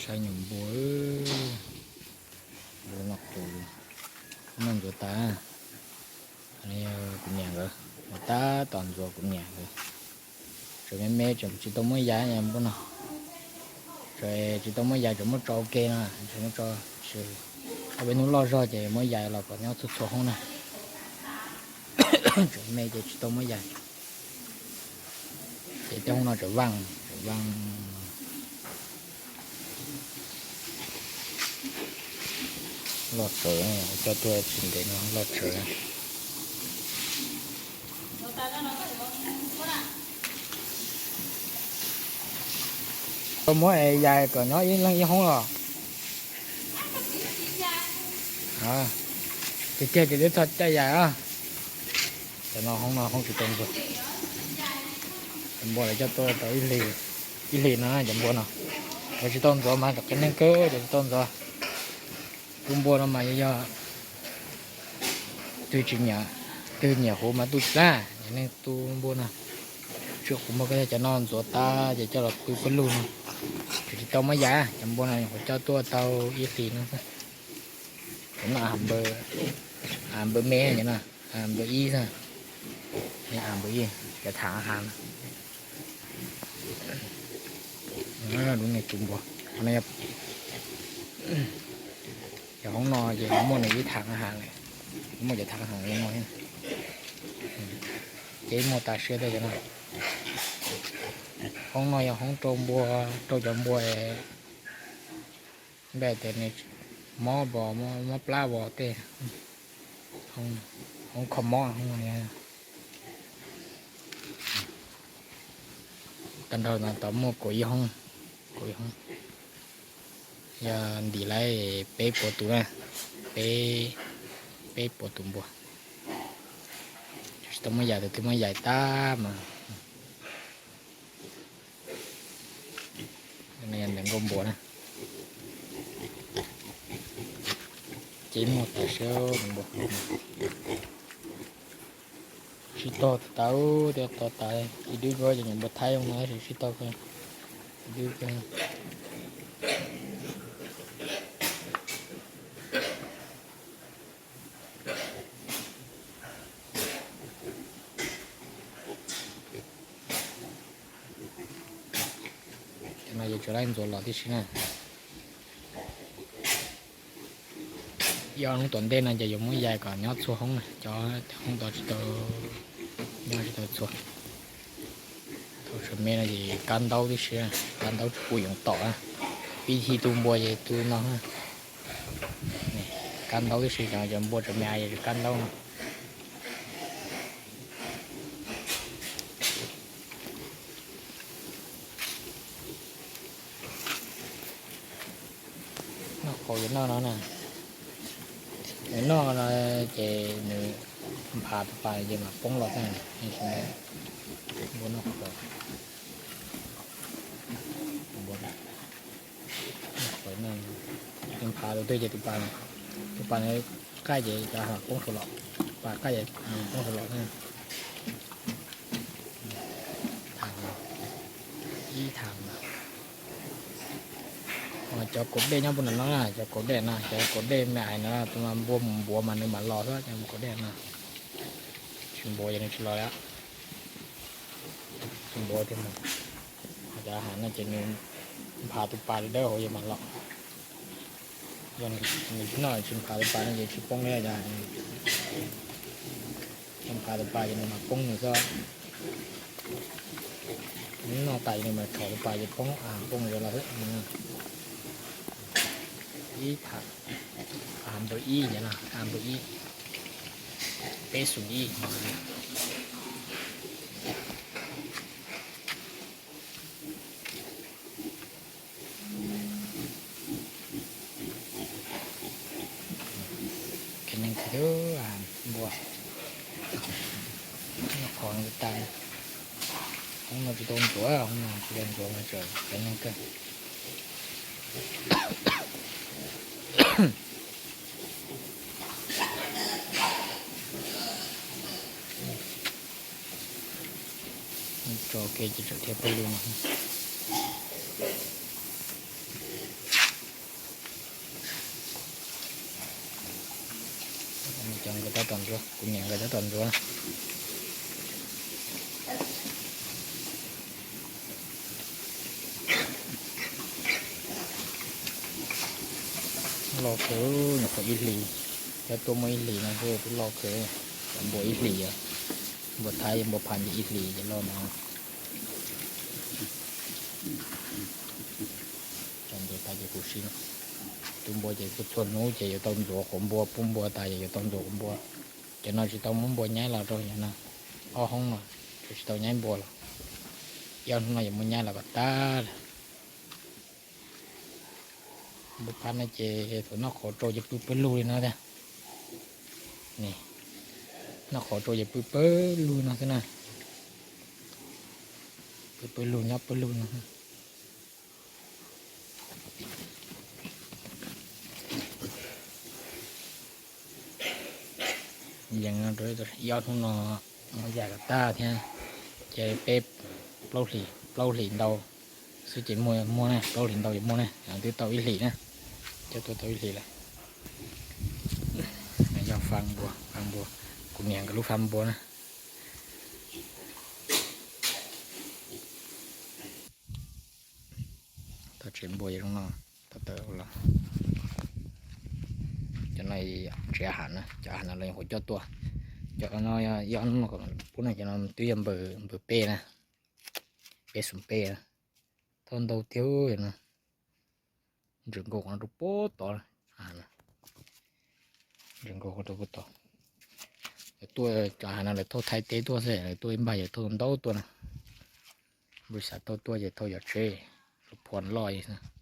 Tau nyuam npua, npua noj qus, noj ntxuav tas. Kuv niam nkawd mus tab tom ntxuav kuv niam nkawd. Tseem me me tseem tsis tau muab yais npua no. Tseem tsis tau muab yais, tseem muab tso ua ke no, tseem muab tso, ob peb hnub loj zog ces muab yais los kom nyob txhua txhua hoob na. Tseem me ces tsis tau muab yais. Ces tej hoob no tseem vaaj, tseem vaaj. Loj tsawv, coj tuaj tsis ntev no loj tsawv. Tau muab es yais kom nyob ib leeg ib hoob los. Tiag tiag ces twb txog caij yais. Cov no hoob no hoob tsis tau ntxuav. Cov npua lawv coj tuaj tau ib hlis no cov npua no. Cov tsis tau ntxuav mas tseem qee neeg kawg cov tsis tau ntxuav. Tus npua no mas yog, yog twg tsis nyiam, twg nyiam huv mas tu tsis tau, neeg tu npua no. Tsis huv npua ko, cov no ntxuav tas ces coj los pw pawg lug no. Tseem tsis tau muab yais, cov npua no nyuam qhuav coj tuaj tau ib hlis no xwb. Cov no av npawb me no, av npawb ib xwb. Av npawb ib, cov thaam has no. Lub no tus npua, cov hoob no ces muaj nws ib thaam has lawm, muaj cov thaam has no. Ces muaj tas siab tiag cov no. Hoob no yog hoob rau npua, rau cov npua npe tias nws mob, mob plab vos tej. Hoob kho mob. Tag nrho no tau muaj kaum ib hoob, kaum ib hoob. Yog ntim lawm peb puas tus na, peb, peb puas tus npua. Tsis tau muab yais, tus twg muab yais tas mas. Ntawm nkauj npua na. Ces muaj tas siab npua. Sib tog tas, tias tog tas, ib dub ko ces nyuam npua thaib no tab sis sib tog kawg, ib dub kawg. Cov no yuav tsum laib ntxuav los tib si na. Yog hnub tom ntej no ces yuav muab yais kom nyob txhua hoob na, cov hoob tod tsis tau, nyob tsis tau txhua. Thaum tseem me no ces kab ntaub tib si, kab ntaub tsis pub yoov tom. Pib thi tu npua ces tu no. Kab ntaub tib si, cov npua tseem me es kab ntaub no. Noj qos yuav noj no na. Nws noj no ces nws nphav tus pas ces mam poob los xwb. Npua noj qos, npua noj qos no, nws nphav tus twg ces tus pas, tus pas nws qaj ces cov mam poob saum los, pas qaj ces nws poob saum los xwb. Thaam, ib thaam. Cov kaum dej nyob puag nram no na, cov kaum dej no, cov kaum dej me ais no, tus npua mus npuav mas nws mam los xwb, cov kaum dej no. Tsis npuav ces nws tsis los li. Tsis npuav tiag mas, cov hav no ces nws nphav tus pas dawb hauv ces mam los. Yog nws tsis noj tsis nphav tus pas no ces tsis poob li cov hav no. Nphav tus pas ces nws mam poob nws xwb. Noj tas ces nws mam rhom tus pas ces poob, poob zov los xwb. Ib thaam, av npawb ib, av npawb ib, peb xoom ib. Cov neeg kawg, npua noj qos tas. Hoob no tsis tau ntxuav, hoob no tsis tau ntxuav mas tseem cov neeg kawg. Tso ke ces tseem dhia pawg lug no. Tom ntsuav, kuv niam nkawd cov tom ntsuav na. Loj kawg, nyuam qhuav ib hlis, cov tuaj muaj ib hlis no xwb twb loj kawg. Cov npua ib hlis, npua Thaib npua Phas ces ib hlis ces loj no. Cov npua tas ces kuv siv, tu npua ces txhua hnub ces yuav tau ntxuav quav npua, pub npua tas ces yuav tau ntxuav quav npua. Cov no tsis tau muab npua nyaib los rau cov no, ob hoob no tsis tau nyaib npua los, ib ob hnub no yuav muab nyaib los kom tag. Npua Phas no ces thaum noj qhauv tsau ces pw pawg lug li no tiag. Noj qhauv tsau ces pw pawg lug no xwb na. Pw pawg lug nyob pawg lug no. Yees no rau ib ob hnub no muab yam kom tag thiab, ces peb plaub hlis, plaub hlis ntau xwb ces muaj, muaj na, plaub hlis ntau ces muaj na, twb tau ib hlis na, coj tuaj tau ib hlis lawm. Yog fab npua, fab npua, kuv niam nkawd lub fab npua na. Tau tsev npua zoo no, tau tawm los. Cov no tsev a has na, cov a has no lawv nyuam qhuav coj tuaj. Cov no yog ib ob hnub no pub na, cov no twb yog npawm peb na, peb xoom peb na. Thauj ntau tiag no. Ntses nkaus qhov no rau puag tod, ntses nkaus qhov rau puag tod. Lawv tuaj cov a has no lawv thauj Thaib teb tuaj xwb, lawv tuaj ib npag yawg thauj ntau tuaj na. Npus xav thauj tuaj ces thauj yog tsheb, lub phua loj xwb.